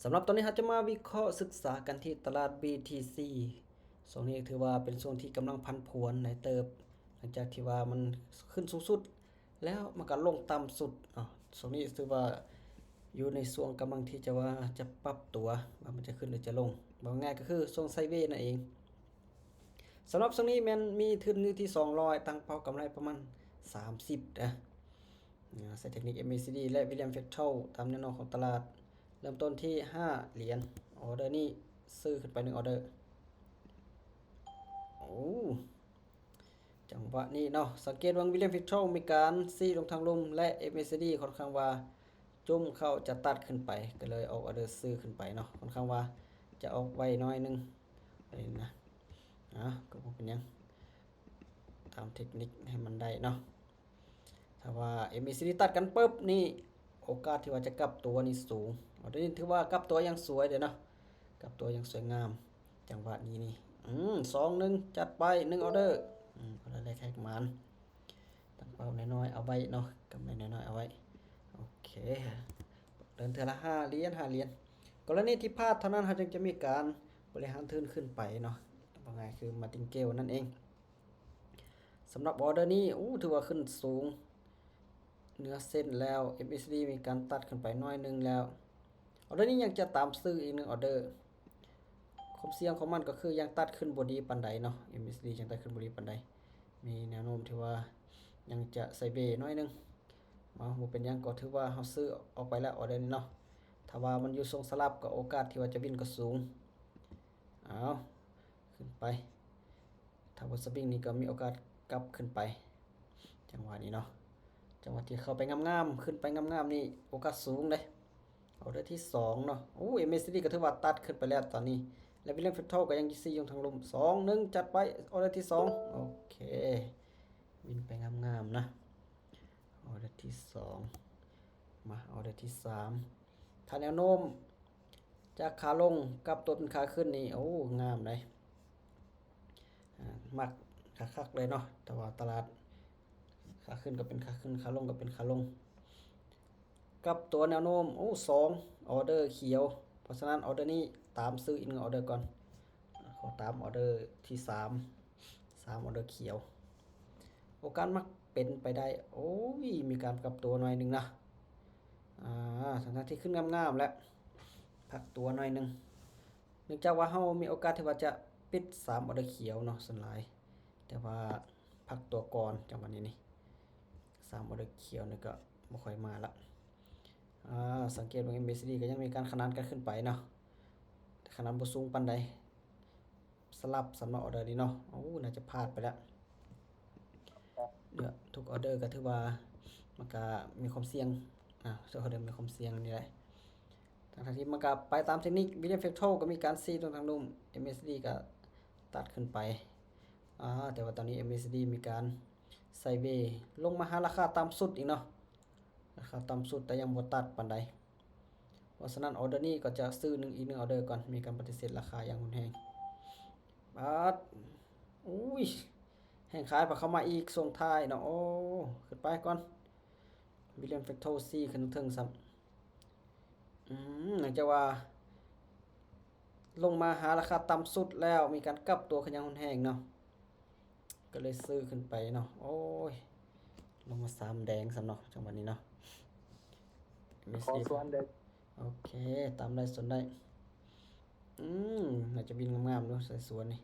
ສຳລັບຕອນນີ້ເຮົາຈະມາວິເຄາະສຶກສາກັນທີ່ຕະຫຼາດ ບີທີຊີ ຊ່ວງນີ້ຖືວ່າເປັນຊ່ວງທີ່ກຳລັງຜັນຜວນຫຼາຍເຕີບ ຫຼັງຈາກທີ່ວ່າມັນຂຶ້ນສູງສຸດ ແລ້ວມັນກໍລົງຕ່ຳສຸດເນາະ. ຊ່ວງນີ້ຖືວ່າຢູ່ໃນຊ່ວງກຳລັງທີ່ຈະວ່າຈະປັບຕົວ ວ່າມັນຈະຂຶ້ນຫຼືຈະລົງ ເວົ້າງ່າຍກໍຄືຊ່ວງໄຊເວນັ້ນເອງ. ສຳລັບຊ່ວງນີ້ແມ່ນມີທຶນຢູ່ທີ່ສອງຮ້ອຍ ຕັ້ງເປົ້າກຳໄລປະມານສາມສິບນະ. ອາ ໃຊ້ເຕັກນິກ ເອັມເອຊີດີ ແລະ William Fractal ຕາມແນວໂນ້ມຂອງຕະຫຼາດ ເລີ່ມຕົ້ນທີ່ຫ້າຫຼຽນ. ອໍເດີນີ້ຊື້ຂຶ້ນໄປໜຶ່ງອໍເດີ. ໂອ້ ຈັງຫວະນີ້ເນາະ ສັງເກດເບິ່ງ William Fractal ມີການຊີ້ລົງທາງລຸ່ມ ແລະ ເອັມເອຊີດີ ຂ້ອນຂ້າງວ່າຈຸ້ມເຂົ້າຈະຕັດຂຶ້ນໄປ ກໍເລີຍອອກອໍເດີຊື້ຂຶ້ນໄປເນາະ ຂ້ອນຂ້າງວ່າຈະອອກໄວໜ້ອຍໜຶ່ງ ອັນນີ້ນະ. ອາ ກໍບໍ່ເປັນຫຍັງ ຕາມເຕັກນິກໃຫ້ມັນໄດ້ເນາະ. ຖ້າວ່າ ເອັມເອຊີດີ ຕັດກັນປຶບນີ້ ໂອກາດທີ່ວ່າຈະກັບຕົວນີ້ສູງ. ອໍເດີນີ້ຖືວ່າກັບຕົວຢ່າງສວຍເດ້ເນາະ ກັບຕົວຢ່າງສວຍງາມ ຈັງຫວະນີ້ນີ້. ອືມ ສອງໜຶ່ງ ຈັດໄປ ໜຶ່ງອໍເດີ. ອືມ ອໍເດີແລກແຮກມານ ຕັ້ງເປົ້ານ້ອຍໆເອົາໄວ້ເນາະ ກຳໄລນ້ອຍໆເອົາໄວ້. ໂອເຄ ເດີນເທື່ອລະຫ້າຫຼຽນ ຫ້າຫຼຽນ. ກໍລະນີທີ່ພາດເທົ່ານັ້ນ ເຮົາຈຶ່ງຈະມີການບໍລິຫານທຶນຂຶ້ນໄປເນາະ ເວົ້າງ່າຍຄື Martingale ນັ້ນເອງ. ສຳລັບອໍເດີນີ້ ໂອ້ ຖືວ່າຂຶ້ນສູງເໜືອເສັ້ນແລ້ວ ເອັມເອຊີດີ ມີການຕັດຂຶ້ນໄປໜ້ອຍໜຶ່ງແລ້ວ. ອໍເດີນີ້ຍັງຈະຕາມຊື້ອີກໜຶ່ງອໍເດີ. ຄວາມສ່ຽງຂອງມັນກໍຄືຍັງຕັດຂຶ້ນບໍ່ດີປານໃດເນາະ ເອັມເອຊີດີ ຍັງຕັດຂຶ້ນບໍ່ດີປານໃດ ມີແນວໂນ້ມທີ່ວ່າຍັງຈະໄຊເວໜ້ອຍໜຶ່ງ. ເອົາ ບໍ່ເປັນຫຍັງ ກໍຖືວ່າເຮົາຊື້ອອກໄປແລ້ວອໍເດີນີ້ເນາະ. ຖ້າວ່າມັນຢູ່ຊົງສະຫຼັບ ກໍໂອກາດທີ່ວ່າຈະວິນກໍສູງ. ເອົາ ຂຶ້ນໄປ ຖ້າບໍ່ສະວິງນີ້ກໍມີໂອກາດກັບຂຶ້ນໄປ ຈັງຫວະນີ້ເນາະ ຈັງຫວະທີ່ເຂົ້າໄປງາມໆ ຂຶ້ນໄປງາມໆນີ້ ໂອກາດສູງເດ້. ອໍເດີທີສອງເນາະ ໂອ້ ເອັມເອຊີດີ ກໍຖືວ່າຕັດຂຶ້ນໄປແລ້ວຕອນນີ້ ແລະ William Fractal ກໍຍັງຊິຢູ່ທາງລຸ່ມ. ສອງໜຶ່ງ ຈັດໄປ ອໍເດີທີສອງ. ໂອເຄ ວິນໄປງາມໆນະ. ອໍເດີທີສອງ ມາ ອໍເດີທີສາມ ຖ້າແນວໂນ້ມຈາກຂາລົງກັບຕົວເປັນຂາຂຶ້ນນີ້ ໂອ້ ງາມເດ້. ອາ ມັກຄັກໆເລີຍເນາະ ແຕ່ວ່າຕະຫຼາດຂາຂຶ້ນກໍເປັນຂາຂຶ້ນ ຂາລົງກໍເປັນຂາລົງ. ກັບຕົວແນວໂນ້ມ ໂອ້ ສອງອໍເດີຂຽວ ເພາະສະນັ້ນ ອໍເດີນີ້ຕາມຊື້ອີກໜຶ່ງອໍເດີກ່ອນ. ຂໍຕາມອໍເດີທີສາມ ສາມອໍເດີຂຽວ. ໂອກາດມັກເປັນໄປໄດ້ ໂອ້ຍ ມີການປັບຕົວໜ້ອຍໜຶ່ງນະ. ອາ ທັງໆທີ່ຂຶ້ນງາມໆແລ້ວ ພັກຕົວໜ້ອຍໜຶ່ງ ເນື່ອງຈາກວ່າເຮົາມີໂອກາດທີ່ວ່າຈະປິດສາມອໍເດີຂຽວເນາະ ສ່ວນຫຼາຍ ແຕ່ວ່າພັກຕົວກ່ອນ ຈັງຫວະນີ້ນີ້ ສາມອໍເດີຂຽວນີ້ກໍບໍ່ຄ່ອຍມາລະ. ອາ ສັງເກດເບິ່ງ ເອັມເອຊີດີ ກໍຍັງມີການຂະໜານກັນຂຶ້ນໄປເນາະ ແຕ່ຂະໜານບໍ່ສູງປານໃດ. ສະຫຼັບສຳລັບອໍເດີນີ້ເນາະ ໂອ້ ໜ້າຈະພາດໄປແລ້ວ. ເນາະ ທຸກອໍເດີກໍຖືວ່າມັນກໍມີຄວາມສ່ຽງ ອາ ທຸກອໍເດີມີຄວາມສ່ຽງນີ້ແຫຼະ ທັງໆທີ່ມັນກໍໄປຕາມເຕັກນິກ. William Fractal ກໍມີການຊີ້ລົງທາງລຸ່ມ ເອັມເອຊີດີ ກໍຕັດຂຶ້ນໄປ. ອາ ແຕ່ວ່າຕອນນີ້ ເອັມເອຊີດີ ມີການໄຊເວລົງມາຫາລາຄາຕ່ຳສຸດອີກເນາະ ລາຄາຕ່ຳສຸດ ແຕ່ຍັງບໍ່ຕັດປານໃດ. ເພາະສະນັ້ນ ອໍເດີນີ້ກໍຈະຊື້ໜຶ່ງ ອີກໜຶ່ງອໍເດີກ່ອນ ມີການປະຕິເສດລາຄາຢ່າງຮຸນແຮງ. ບາດ ອຸ້ຍ ແຮງຂາຍພາເຂົ້າມາອີກຊ່ວງທ້າຍເນາະ ໂອ້ ຂຶ້ນໄປກ່ອນ. William Fractal ຊີ້ຂຶ້ນເທິງຊ້ຳ ອືມ ຫຼັງຈາກວ່າລົງມາຫາລາຄາຕ່ຳສຸດແລ້ວ ມີການກັບຕົວຂຶ້ນຢ່າງຮຸນແຮງເນາະ ກໍເລີຍຊື້ຂຶ້ນໄປເນາະ. ໂອ້ຍ ລົງມາສາມແດງຊ້ຳເນາະ ຈັງຫວະນີ້ເນາະ. ມີຂອງສວນເດ້ ໂອເຄ ຕາມໄດ້ສວນໄດ້. ອືມ ໜ້າຈະບິນງາມໆເນາະ ໃສ່ສວນນີ້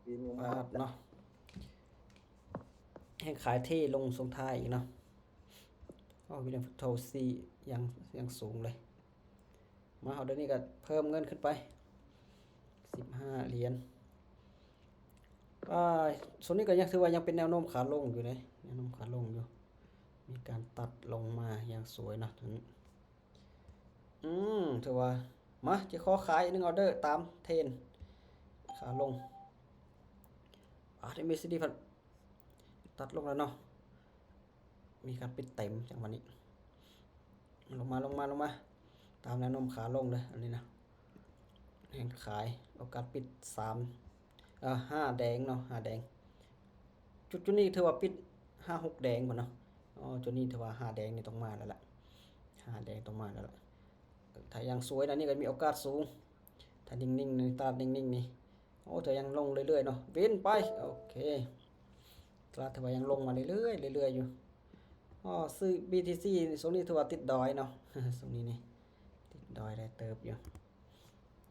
ບິນງາມເນາະ. ແຮງຂາຍເທລົງຊ່ວງທ້າຍອີກເນາະ. ໂອ້ William Fractal ຊີ້ຢ່າງ ຢ່າງສູງເລີຍ. ມາ ອໍເດີນີ້ກໍເພີ່ມເງິນຂຶ້ນໄປສິບຫ້າຫຼຽນ. ອາ ໂຊນນີ້ກໍຍັງຖືວ່າຍັງເປັນແນວໂນ້ມຂາລົງຢູ່ເດ້ ແນວໂນ້ມຂາລົງຢູ່ ມີການຕັດລົງມາຢ່າງສວຍເນາະໂຕນີ້. ອືມ ຖືວ່າ ມາ ຈະຂໍຂາຍອີກໜຶ່ງອໍເດີຕາມເທຣນຂາລົງ. ອາ ເອັມເອຊີດີ ພັດຕັດລົງແລ້ວເນາະ. ມີການປິດເຕັມຈັງຫວະນີ້. ລົງມາ ລົງມາ ລົງມາ ຕາມແນວໂນ້ມຂາລົງເດີ ອັນນີ້ນະ ແຮງຂາຍ ໂອກາດປິດສາມ ເອີ ຫ້າແດງເນາະ ຫ້າແດງ. ຈຸດ ຈຸດນີ້ຖືວ່າປິດຫ້າຫົກແດງພຸ້ນເນາະ. ອໍ ຈຸດນີ້ຖືວ່າຫ້າແດງນີ້ຕ້ອງມາແລ້ວລະ ຫ້າແດງຕ້ອງມາແລ້ວລະ. ຖ້າຍັງສວຍນະ ນີ້ກໍມີໂອກາດສູງ ຖ້ານິ່ງໆ ນີ້ ຕະຫຼາດນິ່ງໆ ນີ້ ໂອ້ ຖ້າຍັງລົງເລື້ອຍໆ ເນາະ ວິນໄປ ໂອເຄ ຕະຫຼາດຖືວ່າຍັງລົງມາເລື້ອຍໆ ເລື້ອຍໆ ຢູ່ ອໍ ຊື້ ບີທີຊີ ຊ່ວງນີ້ຖືວ່າຕິດດອຍເນາະ ຊ່ວງນີ້ນີ້ ຕິດດອຍໄດ້ເຕີບຢູ່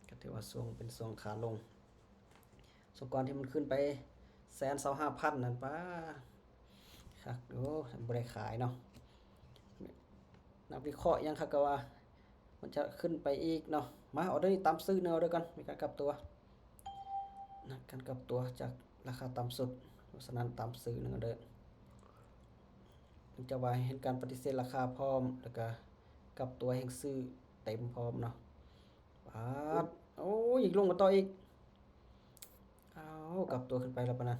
ກໍຖືວ່າຊ່ວງ ເປັນຊ່ວງຂາລົງ ຊ່ວງກ່ອນທີ່ມັນຂຶ້ນໄປແສນຊາວຫ້າພັນນັ້ນ ປ້າ ຄັກຢູ່ ບໍ່ໄດ້ຂາຍເນາະ ນັກວິເຄາະຍັງຄັກກະວ່າ ມັນຈະຂຶ້ນໄປອີກເນາະ ມາ ອອເດີນີ້ຕາມຊື້ໜຶ່ງອອເດີກ່ອນ ມີການກັບຕົວ ນັດກັນກັບຕົວຈາກລາຄາຕ່ຳສຸດ ເພາະສະນັ້ນຕາມຊື້ໜຶ່ງອອເດີ ເນື່ອງຈາກວ່າເຫັນການປະຕິເສດລາຄາພ້ອມ ແລ້ວກະກັບຕົວແຮງຊື້ເຕັມພ້ອມເນາະ ປາດ ໂອ້ຍ ອີກ ລົງມາຕໍ່ອີກ ອ້າວ ກັບຕົວຂຶ້ນໄປແລ້ວປານນັ້ນ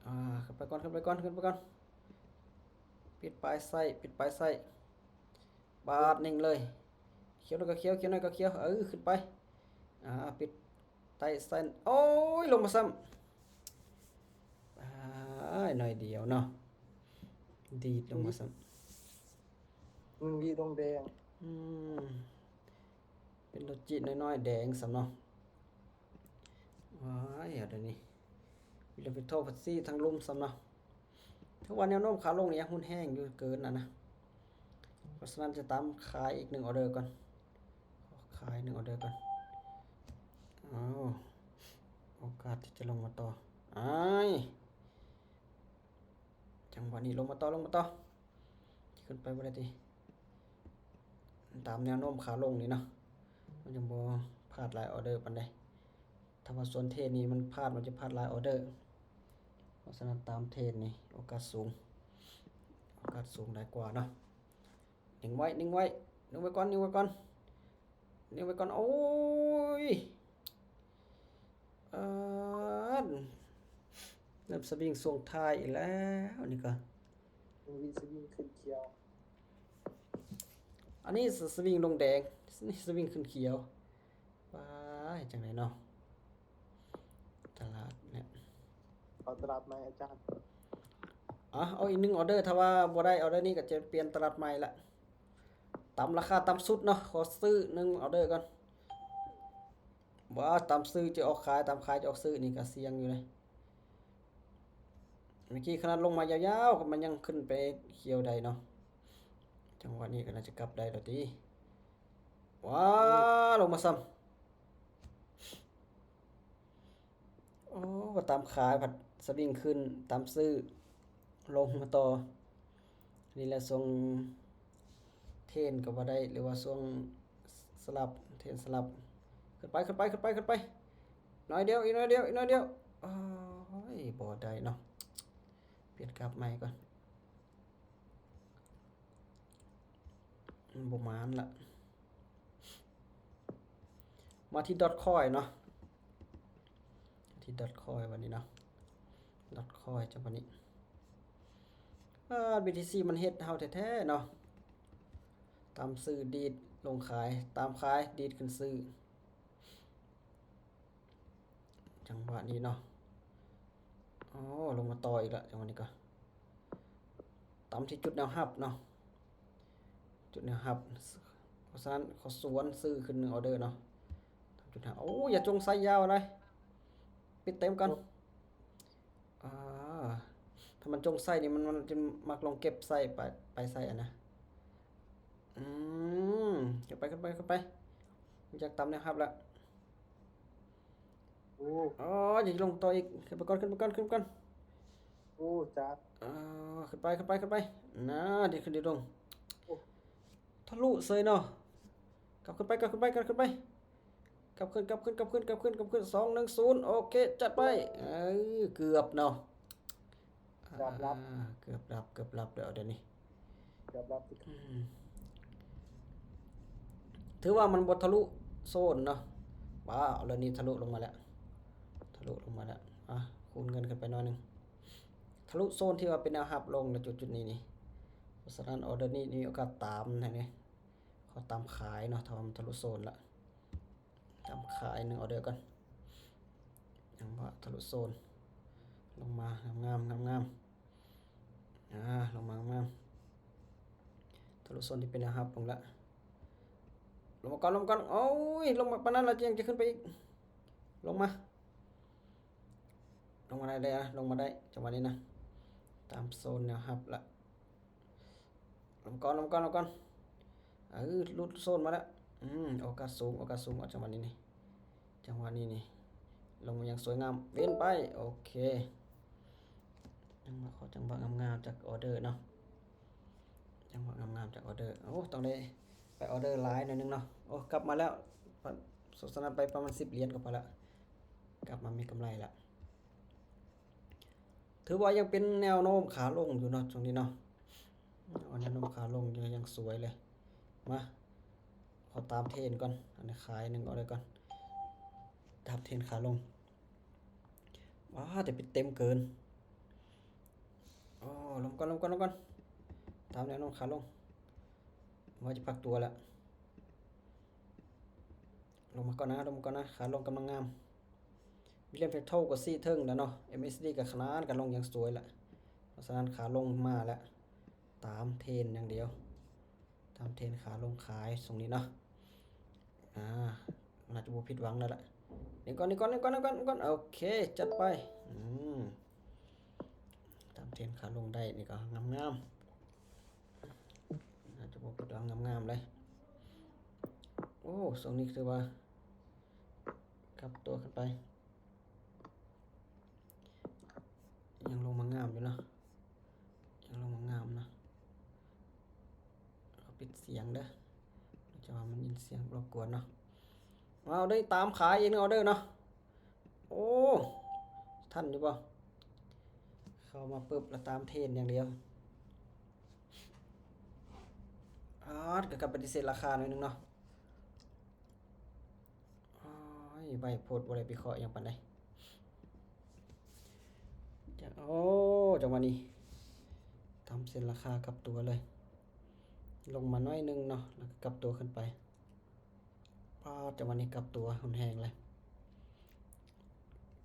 ອ່າ ຂຶ້ນໄປກ່ອນ ຂຶ້ນໄປກ່ອນ ຂຶ້ນໄປກ່ອນ ປິດປາຍໄສ້ ປິດປາຍໄສ້ ບາດໜຶ່ງເລີຍ ຂຽວໜ້ອຍກໍຂຽວ ຂຽວໜ້ອຍກໍຂຽວ ເອີ ຂຶ້ນໄປ ອ່າ ປິດໃຕ້ໄສ້ ໂອ້ຍ ລົງມາຊ້ຳ ອ້າຍ ໜ້ອຍດຽວເນາະ ດີດລົງມາຊ້ຳ ມັນມີລົງແດງ ອືມ ເປັນໂດຈິນ້ອຍໆ ແດງຊ້ຳເນາະ ວ້າຍ ເອົາດຽວນີ້ ມີແຕ່ໄປໂທພັດຊີທັງລຸ່ມຊ້ຳເນາະ ຖືວ່າແນວໂນ້ມຂາລົງນີ້ຍັງຮຸນແຮງຢູ່ເກີນນະນະ ເພາະສະນັ້ນຈະຕາມຂາຍອີກໜຶ່ງອອເດີກ່ອນ ຂໍຂາຍໜຶ່ງອອເດີກ່ອນ ອ້າວ ໂອກາດທີ່ຈະລົງມາຕໍ່ ອ້າຍ ຈັງຫວະນີ້ລົງມາຕໍ່ ລົງມາຕໍ່ ຊິຂຶ້ນໄປບໍ່ໄດ້ຕິ ຕາມແນວໂນ້ມຂາລົງນີ້ເນາະ ມັນຍັງບໍ່ພາດຫຼາຍອອເດີປານໃດ ຖ້າວ່າສ່ວນເທຣນນີ້ມັນພາດ ມັນຈະພາດຫຼາຍອອເດີ ເພາະສະນັ້ນຕາມເທຣນນີ້ໂອກາດສູງ ໂອກາດສູງຫຼາຍກວ່າເນາະ ນິ່ງໄວ້ ນິ່ງໄວ້ ນິ່ງໄວ້ກ່ອນ ນິ່ງໄວ້ກ່ອນ ນິ່ງໄວ້ກ່ອນ ໂອ້ຍ ເອີ ເລີ່ມສະວິງຊ່ວງທ້າຍອີກແລ້ວ ນີ້ກໍ ສະວິງ ສະວິງຂຶ້ນຂຽວ ອັນນີ້ ສະ ສະວິງລົງແດງ ນີ້ສະວິງຂຶ້ນຂຽວ ວ້າຍ ຈັ່ງໃດເນາະ ຕະຫຼາດເນຍ ເອົາຕະຫຼາດໃໝ່ອາຈານ ອ່ະ ເອົາອີກໜຶ່ງອອເດີ ຖ້າວ່າບໍ່ໄດ້ອອເດີນີ້ກໍຈະປ່ຽນຕະຫຼາດໃໝ່ລະ ຕາມລາຄາຕ່ຳສຸດເນາະ ຂໍຊື້ໜຶ່ງອອເດີກ່ອນ ວ່າຕາມຊື້ຈະອອກຂາຍ ຕາມຂາຍຈະອອກຊື້ ນີ້ກໍສ່ຽງຢູ່ເດ້ ເມື່ອກີ້ຂະໜາດລົງມາຍາວໆ ກໍມັນຍັງຂຶ້ນໄປຂຽວໄດ້ເນາະ ຈັງຫວະນີ້ກໍໜ້າຈະກັບໄດ້ແລ້ວຕິ ວ້າ ລົງມາຊ້ຳ ໂອ້ ວ່າຕາມຂາຍພັດສະວິງຂຶ້ນ ຕາມຊື້ລົງມາຕໍ່ ນີ້ແຫຼະຊ່ວງເທຣນກໍວ່າໄດ້ ຫຼືວ່າຊ່ວງສະຫຼັບ ເທຣນສະຫຼັບ ຂຶ້ນໄປ ຂຶ້ນໄປ ຂຶ້ນໄປ ຂຶ້ນໄປ ໜ້ອຍດຽວ ອີກໜ້ອຍດຽວ ອີກໜ້ອຍດຽວ ໂອ້ຍ ບໍ່ໄດ້ເນາະ ປ່ຽນກຣາຟໃໝ່ກ່ອນ ມັນບໍ່ມານລະ ມາທີ່ດອດຄອຍເນາະ ທີ່ດອດຄອຍບັດນີ້ເນາະ ດອດຄອຍຈັງບັດນີ້ ອ່າ ບີທີຊີ ມັນເຮັດເຮົາແທ້ໆເນາະ ຕາມຊື້ດີດລົງຂາຍ ຕາມຂາຍດີດຂຶ້ນຊື້ ຈັງຫວະນີ້ເນາະ ໂອ້ ລົງມາຕໍ່ອີກລະ ຈັງຫວະນີ້ກໍຕາມທີ່ຈຸດແນວຮັບເນາະ ຈຸດແນວຮັບ ເພາະສະນັ້ນຂໍສວນຊື້ຂຶ້ນໜຶ່ງອອເດີເນາະ ຈຸດ ໂອ້ ຢ່າຈົ່ງໃສ່ຍາວໄດ໋ ປິດເຕັມກ່ອນ ອ່າ ຖ້າມັນຈົ່ງໃສ່ນີ້ ມັນ ມັນຈະມັກລົງເກັບໃສ່ ໄປ ໄປໃສ່ອັນນະ ອືມ ຂຶ້ນໄປ ຂຶ້ນໄປ ຂຶ້ນໄປ ຢາກຕາມແນວຮັບລະ ໂອ້ ອໍ ຢ່າລົງຕໍ່ອີກ ຂຶ້ນໄປກ່ອນ ຂຶ້ນໄປກ່ອນ ຂຶ້ນໄປກ່ອນ ໂອ້ ຈັດ ອ່າ ຂຶ້ນໄປ ຂຶ້ນໄປ ຂຶ້ນໄປ ນາ ດີດຂຶ້ນດີດລົງ ໂອ້ ທະລຸເສີຍເນາະ ກັບຂຶ້ນໄປ ກັບຂຶ້ນໄປ ກັບຂຶ້ນໄປ ກັບຂຶ້ນ ກັບຂຶ້ນ ກັບຂຶ້ນ ກັບຂຶ້ນ ກັບຂຶ້ນ ສອງ ໜຶ່ງ ສູນ ໂອເຄ ຈັດໄປ ເອີ ເກືອບເນາະ ເກືອບລັບ ອ່າ ເກືອບລັບ ເກືອບລັບແລ້ວດຽວນີ້ ເກືອບລັບ ອືມ ຖືວ່າມັນບໍ່ທະລຸໂຊນເນາະ ວ້າວ ແລ້ວນີ້ທະລຸລົງມາແລ້ວ ທະລຸລົງມາແລ້ວ ອ່າ ຄູນເງິນຂຶ້ນໄປໜ້ອຍໜຶ່ງ ທະລຸໂຊນທີ່ວ່າເປັນແນວຮັບລົງໃນຈຸດໆນີ້ນີ້ ເພາະສະນັ້ນອອເດີນີ້ມີໂອກາດຕາມແທ້ນີ້ ຂໍຕາມຂາຍເນາະ ຖ້າວ່າມັນທະລຸໂຊນລະ ຕາມຂາຍໜຶ່ງອອເດີກ່ອນ ຍັງບໍ່ທະລຸໂຊນ ລົງມາງາມໆ ງາມໆ ອ່າ ລົງມາງາມໆ ທະລຸໂຊນທີ່ເປັນແນວຮັບລົງລະ ລົງມາກ່ອນ ລົງມາກ່ອນ. ໂອ້ຍ ລົງມາປານນັ້ນແລ້ວ ຍັງຈະຂຶ້ນໄປອີກ. ລົງມາ ລົງມາໄດ້ເລີຍ ລົງມາໄດ້ ຈັງຫວະນີ້ນະ. ຕາມໂຊນແນວຮັບລະ. ລົງມາກ່ອນ ລົງມາກ່ອນ ລົງມາກ່ອນ. ເອີ ຫຼຸດໂຊນມາແລ້ວ. ອືມ ໂອກາດສູງ ໂອກາດສູງ. ເອົາ ຈັງຫວະນີ້ນີ້ ຈັງຫວະນີ້ນີ້ ລົງມາຢ່າງສວຍງາມ ເວັ້ນໄປ. ໂອເຄ ຍັງມາຂໍຈັງຫວະງາມໆຈາກອໍເດີເນາະ. ຈັງຫວະງາມໆຈາກອໍເດີ. ໂອ້ ຕ້ອງໄດ້ໄປອໍເດີຫຼາຍໜ້ອຍໜຶ່ງເນາະ. ໂອ້ ກັບມາແລ້ວ ສະນັ້ນໄປປະມານສິບຫຼຽນກໍພໍລະ ກັບມາມີກຳໄລລະ. ຖືວ່າຍັງເປັນແນວໂນ້ມຂາລົງຢູ່ເນາະ ຊ່ວງນີ້ເນາະ. ເອົາ ແນວໂນ້ມຂາລົງຢູ່ ຍັງສວຍເລີຍ. ມາ ຂໍຕາມເທຣນກ່ອນ. ອັນນີ້ຂາຍໜຶ່ງເອົາເລີຍກ່ອນ ຕາມເທຣນຂາລົງ. ວ້າ ແຕ່ປິດເຕັມເກີນ. ໂອ້ ລົງກ່ອນ ລົງກ່ອນ ລົງກ່ອນ. ຕາມແນວໂນ້ມຂາລົງ ວ່າຈະພັກຕົວແລ້ວ. ລົງມາກ່ອນນະ ລົງມາກ່ອນນະ. ຂາລົງກຳລັງງາມ. ວິລຽມແຟກໂທກໍຊີ້ເທິງແລ້ວເນາະ. ເອັມເອສດີກໍຂະໜານກັນລົງຢ່າງສວຍລະ. ເພາະສະນັ້ນຂາລົງມາແລ້ວ ຕາມເທຣນຢ່າງດຽວ. ຕາມເທຣນຂາລົງຂາຍຊ່ວງນີ້ເນາະ. ອ່າ ໜ້າຈະບໍ່ຜິດຫວັງແລ້ວລະ. ນີ້ກ່ອນ ນີ້ກ່ອນ ນີ້ກ່ອນ ນີ້ກ່ອນ ນີ້ກ່ອນ. ໂອເຄ ຈັດໄປ. ອືມ ຕາມເທຣນຂາລົງໄດ້ນີ້ກໍງາມໆ. ໜ້າຈະບໍ່ຜິດຫວັງ ງາມໆເລີຍ. ໂອ້ ຊ່ວງນີ້ຖືວ່າກັບຕົວຂຶ້ນໄປ. ຍັງລົງມາງາມຢູ່ເນາະ ຍັງລົງມາງາມເນາະ. ເຮົາປິດສຽງເດີ ຈະວ່າມັນຍິນສຽງລົບກວນເນາະ. ເອົາເດີ ຕາມຂາຍອີກໜຶ່ງອໍເດີເນາະ. ໂອ້ ທັນຢູ່ບໍ່? ເຂົ້າມາປຶບລະຕາມເທຣນຢ່າງດຽວ. ອາດ ກໍກັບປະຕິເສດລາຄາໜ້ອຍໜຶ່ງເນາະ. ໂອ້ຍ ໄວໂພດ ບໍ່ໄດ້ວິເຄາະຫຍັງປານໃດ. ຈັງ ໂອ້ ຈັງຫວະນີ້ຕາມເສັ້ນລາຄາກັບຕົວເລີຍ. ລົງມາໜ້ອຍໜຶ່ງເນາະ ແລ້ວກໍກັບຕົວຂຶ້ນໄປ. ປາດ ຈັງຫວະນີ້ກັບຕົວຮຸນແຮງເລີຍ.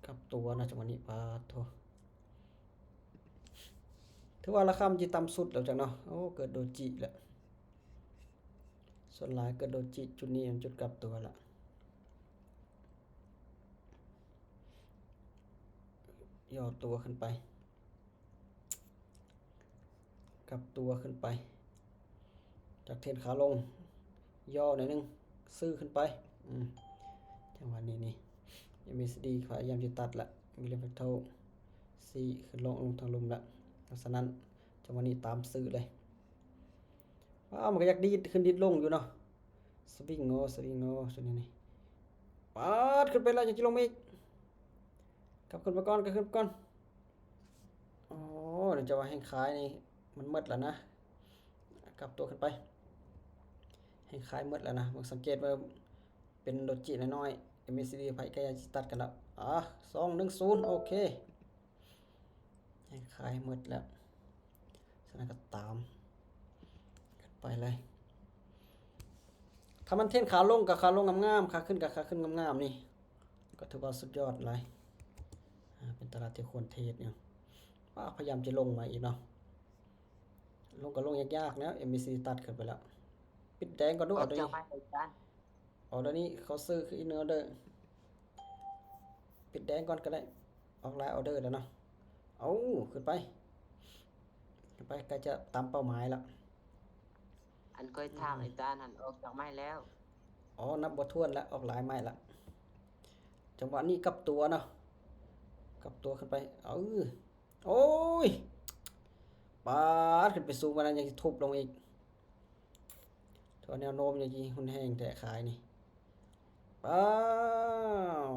ກັບຕົວນະ ຈັງຫວະນີ້ ປາດໂທ້. ຖືວ່າລາຄາມັນຊິຕ່ຳສຸດແລ້ວຈັກເນາະ. ໂອ້ ເກີດໂດຈິແລ້ວ. ສ່ວນຫຼາຍເກີດໂດຈິ ຈຸດນີ້ມັນຈຸດກັບຕົວລະ. ຍໍຕົວຂຶ້ນໄປ. ກັບຕົວຂຶ້ນໄປ ຈາກເທຣນຂາລົງ ຍໍໜ້ອຍໜຶ່ງ ຊື້ຂຶ້ນໄປ. ອືມ ຈັງຫວະນີ້ນີ້ ເອັມເອສດີ ພະຍາຍາມຈະຕັດລະ ມີເລນແຟກໂທ ຊີ້ຂຶ້ນລົງ ລົງທາງລຸ່ມລະ. ເພາະສະນັ້ນ ຈັງຫວະນີ້ຕາມຊື້ເລີຍ. ວ້າວ ມັນກໍຢາກດີດຂຶ້ນດີດລົງຢູ່ເນາະ. ສະວິງເນາະ ສະວິງເນາະ ຊຸດນີ້ນີ້. ປາດ ຂຶ້ນໄປແລ້ວ ຍັງຈະລົງມາອີກ. ກັບຂຶ້ນມາກ່ອນ ກັບຂຶ້ນມາກ່ອນ. ໂອ້ ເນື່ອງຈາກວ່າແຮງຂາຍນີ້ມັນໝົດແລ້ວນະ. ກັບຕົວຂຶ້ນໄປ ແຮງຂາຍໝົດແລ້ວນະ. ເບິ່ງສັງເກດວ່າເປັນໂດຈິນ້ອຍໆ ເອັມເອສດີ ພະຍາຍາມຊິຕັດກັນແລ້ວ. ອາ ສອງ ໜຶ່ງ ສູນ ໂອເຄ. ແຮງຂາຍໝົດແລ້ວ. ສະນັ້ນກໍຕາມກັນໄປເລີຍ. ຖ້າມັນເທຣນຂາລົງກໍຂາລົງງາມໆ ຂາຂຶ້ນກໍຂາຂຶ້ນງາມໆ ນີ້ກໍຖືວ່າສຸດຍອດຫຼາຍ. ອາ ເປັນຕະຫຼາດທີ່ຄວນເທຣດຢູ່. ວ້າ ພະຍາຍາມຈະລົງມາອີກເນາະ. ລົງກໍລົງຍາກໆ ແລ້ວ ເອັມເອສດີ ຕັດຂຶ້ນໄປແລ້ວ. ປິດແດງກ່ອນດູ ອອກ ເອົາໂດຍ ຈາກໄມ້ ອາຈານ. ອໍເດີນີ້ເຂົາຊື້ຄືອີກໜຶ່ງອໍເດີ. ປິດແດງກ່ອນກໍໄດ້. ອອກຫຼາຍອໍເດີແລ້ວເນາະ. ເອົາ ຂຶ້ນໄປ ຂຶ້ນໄປ ໃກ້ຈະຕາມເປົ້າໝາຍລະ. ອັນຂ້ອຍຖາມ ອືມ ອາຈານຫັ້ນ ອອກຈາກໄມ້ແລ້ວ. ອໍ ນັບບໍ່ຖ້ວນລະ ອອກຫຼາຍໄມ້ລະ. ຈັງຫວະນີ້ກັບຕົວເນາະ ກັບຕົວຂຶ້ນໄປ. ເອີ ໂອ້ຍ ປາດ ຂຶ້ນໄປສູງປານນັ້ນ ຍັງຊິທຸບລົງອີກ. ຖືວ່າແນວໂນ້ມຍັງຊິຮຸນແຮງແທ້ຂາຍນີ້. ວ້າວ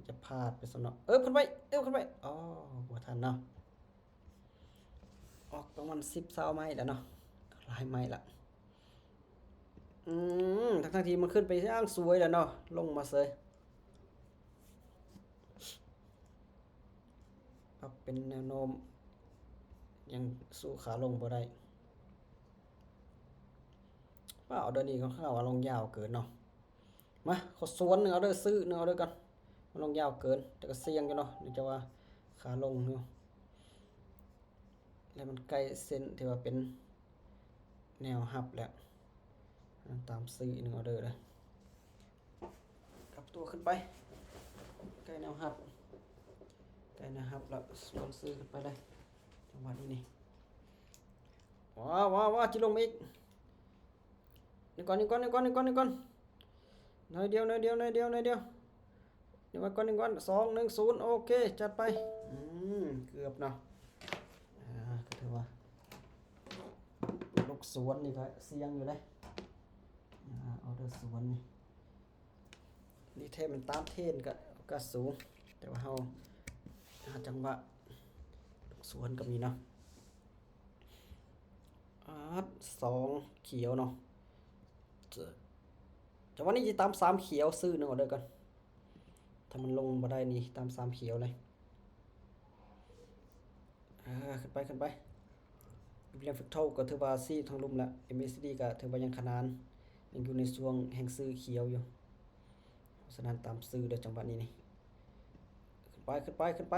ຈະພາດໄປຊັ້ນເນາະ. ເອີ ຂຶ້ນໄປ ເອີ ຂຶ້ນໄປ. ອໍ ບໍ່ທັນເນາະ. ອອກປະມານສິບ ຊາວໄມ້ແລ້ວເນາະ. ຫຼາຍໄມ້ລະ. ອືມ ທັງໆທີ່ມັນຂຶ້ນໄປຢ່າງສວຍແລ້ວເນາະ. ລົງມາເສີຍ. ປັບເປັນແນວໂນ້ມ ຍັງສູ້ຂາລົງບໍ່ໄດ້. ວ້າວ ເດີນີ້ຂ້ອຍວ່າລົງຍາວເກີນເນາະ. ມາ ຂໍສວນໜຶ່ງເອົາເດີ ຊື້ໜຶ່ງເອົາເດີກ່ອນ. ມັນລົງຍາວເກີນ ແຕ່ກໍສ່ຽງຢູ່ເນາະ ເນື່ອງຈາກວ່າຂາລົງເນາະ. ແລ້ວມັນໃກ້ເສັ້ນທີ່ວ່າເປັນແນວຮັບແລ້ວ. ຕາມຊື້ໜຶ່ງເອົາເດີເດີ. ຕົວຂຶ້ນໄປ ໃກ້ແນວຮັບ ໃກ້ແນວຮັບລະ ສວນຊື່ຂຶ້ນໄປເລີຍ ຈັງຫວະນີ້ນີ້ ວ້າວ ວ້າວ ວ້າວ ຈິລົງມາອີກ ນີ້ກ່ອນ ນີ້ກ່ອນ ນີ້ກ່ອນ ນີ້ກ່ອນ ນີ້ກ່ອນ ໜ້ອຍດຽວ ໜ້ອຍດຽວ ໜ້ອຍດຽວ ໜ້ອຍດຽວ ນີ້ມາກ່ອນ ນີ້ກ່ອນ ສອງ ໜຶ່ງ ສູນ ໂອເຄ ຈັດໄປ ອືມ ເກືອບເນາະ ອ່າ ກໍຖືວ່າ ລູກສວນນີ້ກໍສ່ຽງຢູ່ເດ້ ອ່າ ອອເດີສວນນີ້ ນີ້ແທ້ແມ່ນຕາມເທຣນກໍ ກໍສູງ ແຕ່ວ່າເຮົາຫາຈັງຫວະ ສວນກໍມີເນາະ ອາດ ສອງຂຽວເນາະ ຈະ ຈະວ່ານີ້ຊິຕາມສາມຂຽວ ຊື້ໜຶ່ງອອເດີກ່ອນ ຖ້າມັນລົງບໍ່ໄດ້ນີ້ ຕາມສາມຂຽວເລີຍ ອ່າ ຂຶ້ນໄປ ຂຶ້ນໄປ ວິລຽມແຟກໂທ ກໍຖືວ່າຊີ້ທາງລຸ່ມລະ ເອັມເອສດີ ກໍຖືວ່າຍັງຂະໜານ ຍັງຢູ່ໃນຊ່ວງແຮງຊື້ຂຽວຢູ່ ສະນັ້ນຕາມຊື້ເດີ ຈັງຫວະນີ້ນີ້ ຂຶ້ນໄປ ຂຶ້ນໄປ ຂຶ້ນໄປ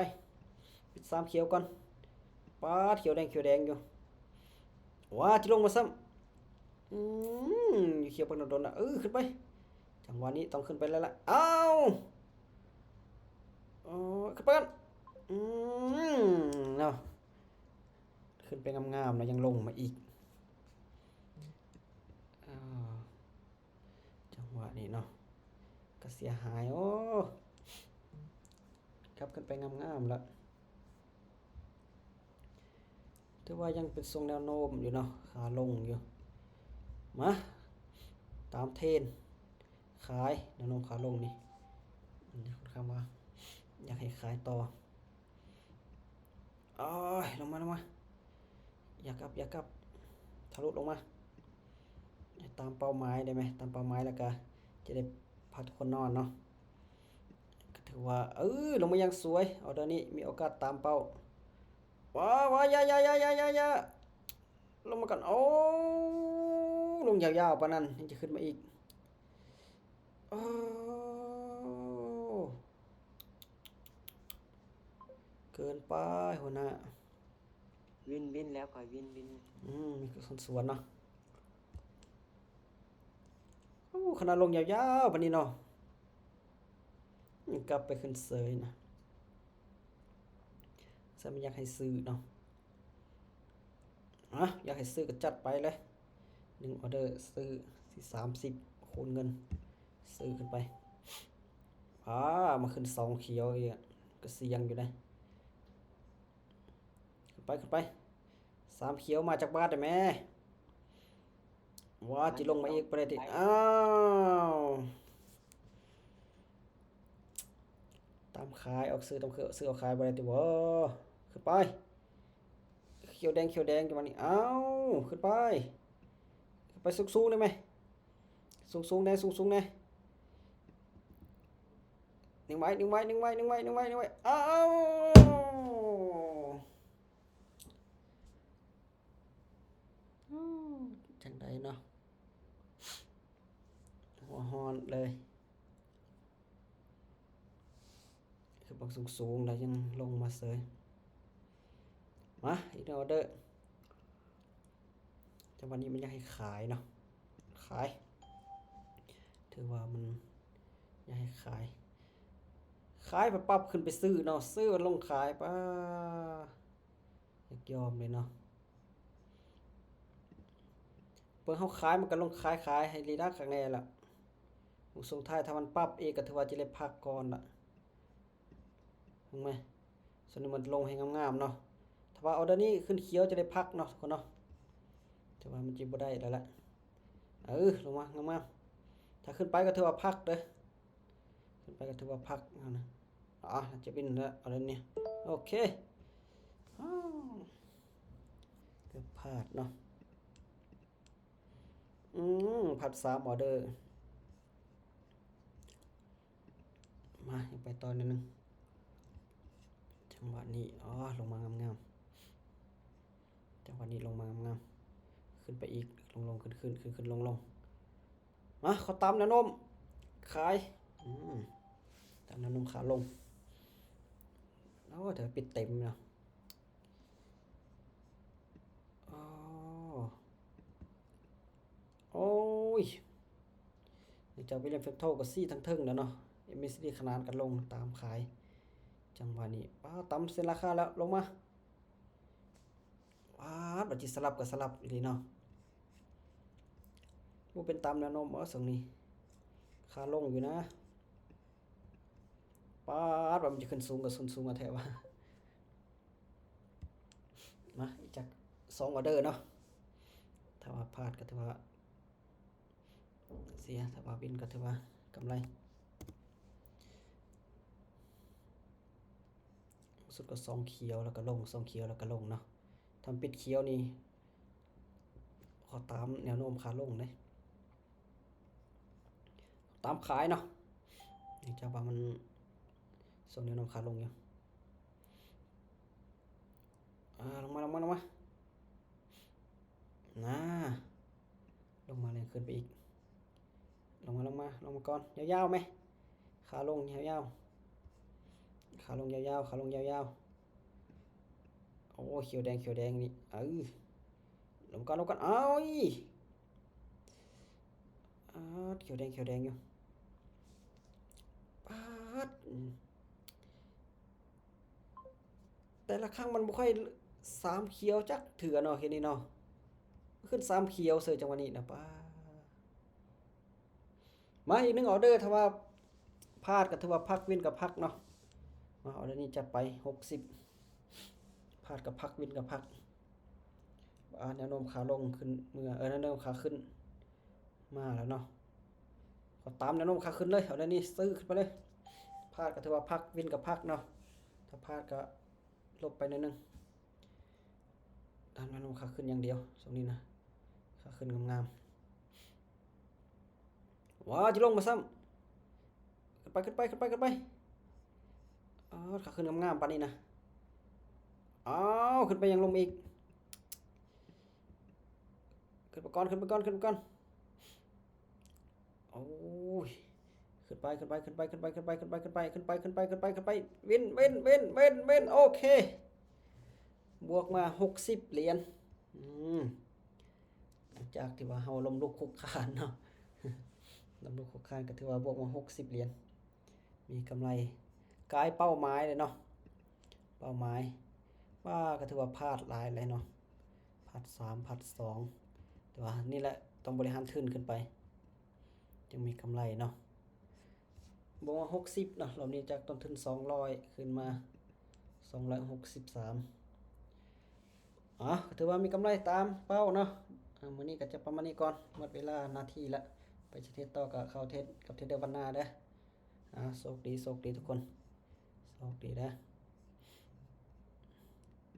ປິດສາມຂຽວກ່ອນ ປາດ ຂຽວແດງ ຂຽວແດງຢູ່ ວ້າ ຊິລົງມາຊ້ຳ ອືມ ຢູ່ຂຽວປາກໂດນໆນະ ເອີ ຂຶ້ນໄປ ຈັງຫວະນີ້ຕ້ອງຂຶ້ນໄປແລ້ວລະ ອ້າວ ເອີ ຂຶ້ນໄປກ່ອນ ອືມ ເນາະ ຂຶ້ນໄປງາມໆ ແລ້ວຍັງລົງມາອີກ ເອີ ຈັງຫວະນີ້ເນາະ ກໍເສຍຫາຍ ໂອ້ ກັບຂຶ້ນໄປງາມໆລະ ຖືວ່າຍັງເປັນຊ່ວງແນວໂນ້ມຢູ່ເນາະ ຂາລົງຢູ່ ມາ ຕາມເທຣນ ຂາຍ ແນວໂນ້ມຂາລົງນີ້ ຂ້ອນຂ້າງວ່າ ຢາກໃຫ້ຂາຍຕໍ່ ໂອ້ຍ ລົງມາ ລົງມາ ຢ່າກັບ ຢ່າກັບ ທະລຸລົງມາ ໃຫ້ຕາມເປົ້າໝາຍໄດ້ໄໝ? ຕາມເປົ້າໝາຍແລ້ວກະຈະໄດ້ພາທຸກຄົນນອນເນາະ ກໍຖືວ່າ ເອີ ລົງມາຢ່າງສວຍ ອອເດີນີ້ມີໂອກາດຕາມເປົ້າ ວ້າວ ວ້າວ ຢ່າ ຢ່າ ຢ່າ ລົງມາກ່ອນ ໂອ້ ລົງຍາວໆປານນັ້ນ ຍັງຈະຂຶ້ນມາອີກ ໂອ້ ເກີນໄປຫົວໜ້າ ວິນ ວິນແລ້ວ ຂ້ອຍວິນ ວິນ ອືມ ມີຄົນສວນເນາະ ໂອ້ ຂະໜາດລົງຍາວໆປານນີ້ເນາະ ຍັງກັບໄປຂຶ້ນເສີຍນະ ຊັ້ນມັນຢາກໃຫ້ຊື້ເນາະ ອ່ະ ຢາກໃຫ້ຊື້ກໍຈັດໄປເລີຍ ໜຶ່ງອອເດີ ຊື້ ສາມສິບ ຄູນເງິນ ຊື້ຂຶ້ນໄປ ອ່າ ມາຂຶ້ນສອງຂຽວອີກ ກໍສ່ຽງຢູ່ເດ້ ຂຶ້ນໄປ ຂຶ້ນໄປ ສາມຂຽວມາຈັກບາດໄດ້ແມ ວ່າຊິລົງມາອີກບໍ່ໄດ້ຕິ ອ້າວ ຕາມຂາຍອອກ ຊື້ຕາມ ຊື້ອອກຂາຍບໍ່ໄດ້ຕິ ບໍ່ ຂຶ້ນໄປ ຂຽວແດງ ຂຽວແດງ ຈັງຫວະນີ້ ອ້າວ ຂຶ້ນໄປ ຂຶ້ນໄປສູງໆໄດ້ໄໝ? ສູງໆແດ່ ສູງໆແດ່ ໜຶ່ງໄວ້ ໜຶ່ງໄວ້ ໜຶ່ງໄວ້ ອ້າວ ຈັ່ງໃດເນາະ ຫົວຮ້ອນເລີຍ ຄືບັກສູງໆ ແລ້ວຍັງລົງມາເສີຍ ມາ ອີກໜຶ່ງອອເດີ ຈັງຫວະນີ້ມັນຢາກໃຫ້ຂາຍເນາະ ຂາຍ ຖືວ່າມັນຢາກໃຫ້ຂາຍ ຂາຍ ປັບຂຶ້ນໄປຊື້ເນາະ ຊື້ລົງຂາຍ ປາ ຢາກຍອມເລີຍເນາະ ເບິ່ງເຮົາຂາຍ ມັນກໍລົງຂາຍ ຂາຍໃຫ້ລີລາຄັກແນ່ລະ ວງສຸດທ້າຍ ຖ້າມັນປັບອີກ ກໍຖືວ່າຈະໄດ້ພັກກ່ອນລະ ເບິ່ງແມ ສ່ວນນີ້ມັນລົງໃຫ້ງາມໆເນາະ ຖ້າວ່າອອເດີນີ້ຂຶ້ນຂຽວ ຈະໄດ້ພັກເນາະ ທຸກຄົນເນາະ ແຕ່ວ່າມັນຈະບໍ່ໄດ້ແລ້ວລະ ເອີ ລົງມາງາມໆ ຖ້າຂຶ້ນໄປກໍຖືວ່າພັກເດີ ຂຶ້ນໄປກໍຖືວ່າພັກເອົານະ ອ່າ ຈະບິນແລ້ວ ເອົາແລ້ວນີ້ ໂອເຄ ອ້າວ ເກືອບພາດເນາະ ອືມ ພາດສາມອອເດີ ມາ ຍັງໄປຕໍ່ໜ້ອຍໜຶ່ງ ຈັງຫວະນີ້ ອໍ ລົງມາງາມໆ ຈັງຫວະນີ້ລົງມາງາມໆ ຂຶ້ນໄປອີກ ລົງໆ ຂຶ້ນໆ ຂຶ້ນໆ ລົງໆ ມາ ເຂົາຕາມແນວໂນ້ມຂາຍ ອືມ ຕາມແນວໂນ້ມຂາລົງ ໂອ້ ແຕ່ວ່າປິດເຕັມເນາະ ອໍ ໂອ້ຍ ເນື່ອງຈາກວິລຽມແຟກໂທກໍຊີ້ທາງເທິງແລ້ວເນາະ ເອັມເອສດີ ຂະໜານກັນລົງຕາມຂາຍ. ຈັງຫວະນີ້ ປ້າ ຕຳເສັ້ນລາຄາແລ້ວ ລົງມາ. ປາດ ວ່າຊິສະຫຼັບກໍສະຫຼັບອີ່ຫຼີເນາະ. ບໍ່ເປັນຕາມແນວໂນ້ມບໍ່ຊ່ວງນີ້? ຂາລົງຢູ່ນະ. ປາດ ວ່າມັນຈະຂຶ້ນສູງກໍຂຶ້ນສູງແທ້ວ່າ. ມາ ອີກຈັກສອງອອເດີເນາະ. ຖ້າວ່າພາດກໍຖືວ່າເສຍ, ຖ້າວ່າວິນກໍຖືວ່າກຳໄລ. ສຸດກໍສອງຂຽວແລ້ວກໍລົງ, ສອງຂຽວແລ້ວກໍລົງເນາະ. ຖ້າມັນປິດຂຽວນີ້ ຂໍຕາມແນວໂນ້ມຂາລົງເດ້, ຕາມຂາຍເນາະ. ເນື່ອງຈາກວ່າມັນສົ່ງແນວໂນ້ມຂາລົງຢູ່. ອ່າ ລົງມາ, ລົງມາ, ລົງມາ. ນາ ລົງມາແລ້ວຂຶ້ນໄປອີກ. ລົງມາ, ລົງມາ, ລົງມາກ່ອນ. ຍາວໆແມະ. ຂາລົງຍາວໆ. ຂາລົງຍາວໆ, ຂາລົງຍາວໆ. ໂອ້ ຂຽວແດງ, ຂຽວແດງນີ້. ເອີ ລົງກ່ອນ, ລົງກ່ອນ. ເອົາ ປາດ ຂຽວແດງ, ຂຽວແດງຢູ່. ປາດ ອືມ ແຕ່ລະຄັ້ງມັນບໍ່ຄ່ອຍສາມຂຽວຈັກເທື່ອເນາະ ເຮັດນີ້ເນາະ. ຂຶ້ນສາມຂຽວເສີຍ ຈັງຫວະນີ້ນະ. ປາດ ມາອີກໜຶ່ງອອເດີ, ຖ້າວ່າພາດກໍຖືວ່າພັກ, ວິນກໍພັກເນາະ. ມາ ອອເດີນີ້ຈັດໄປ ຫົກສິບ. ພາດກໍພັກ, ວິນກໍພັກ. ອ່າ ແນວໂນ້ມຂາລົງຂຶ້ນເມືອ, ເອີ ແນວໂນ້ມຂາຂຶ້ນມາແລ້ວເນາະ. ກໍຕາມແນວໂນ້ມຂາຂຶ້ນເລີຍ, ເອົາແນວນີ້ຊື້ຂຶ້ນໄປເລີຍ. ພາດກໍຖືວ່າພັກ, ວິນກໍພັກເນາະ. ຖ້າພາດກໍລົບໄປໜ້ອຍໜຶ່ງ. ຕາມແນວໂນ້ມຂາຂຶ້ນຢ່າງດຽວຊ່ວງນີ້ນະ, ຂາຂຶ້ນງາມໆ. ວ້າວ ຈະລົງມາຊ້ຳ. ຂຶ້ນໄປ, ຂຶ້ນໄປ, ຂຶ້ນໄປ, ຂຶ້ນໄປ. ອ້າວ ຂາຂຶ້ນງາມໆປານນີ້ນະ. ອ້າວ ຂຶ້ນໄປຍັງລົງອີກ. ຂຶ້ນໄປກ່ອນ, ຂຶ້ນໄປກ່ອນ, ຂຶ້ນໄປກ່ອນ. ໂອ້ຍ ຂຶ້ນໄປ, ຂຶ້ນໄປ, ຂຶ້ນໄປ, ຂຶ້ນໄປ, ຂຶ້ນໄປ. ວິນ, ວິນ, ວິນ, ວິນ, ວິນ. ໂອເຄ ບວກມາຫົກສິບຫຼຽນ. ອືມ ຫຼັງຈາກທີ່ວ່າເຮົາລົ້ມລຸກຄຸກຄານເນາະ, ລົ້ມລຸກຄຸກຄານກໍຖືວ່າບວກມາຫົກສິບຫຼຽນ. ມີກຳໄລກາຍເປົ້າໝາຍເລີຍເນາະ, ເປົ້າໝາຍ. ວ່າກໍຖືວ່າພາດຫຼາຍເລີຍເນາະ, ພາດສາມ, ພາດສອງ. ແຕ່ວ່ານີ້ແຫຼະ ຕ້ອງບໍລິຫານທຶນຂຶ້ນໄປ ຈຶ່ງມີກຳໄລເນາະ. ບວກມາຫົກສິບເນາະ, ລອບນີ້ຈາກຕົ້ນທຶນສອງຮ້ອຍ ຂຶ້ນມາສອງຮ້ອຍຫົກສິບສາມ. ອາ ກໍຖືວ່າມີກຳໄລຕາມເປົ້າເນາະ. ອາ ມື້ນີ້ກໍຈະປະມານນີ້ກ່ອນ, ໝົດເວລາໜ້າທີ່ລະ. ໄປເທຣດຕໍ່ກໍເຂົ້າເທຣດກັບເທຣດເດີວັນໜ້າເດີ້. ອາ ໂຊກດີ, ໂຊກດີທຸກຄົນ, ໂຊກດີເດີ້.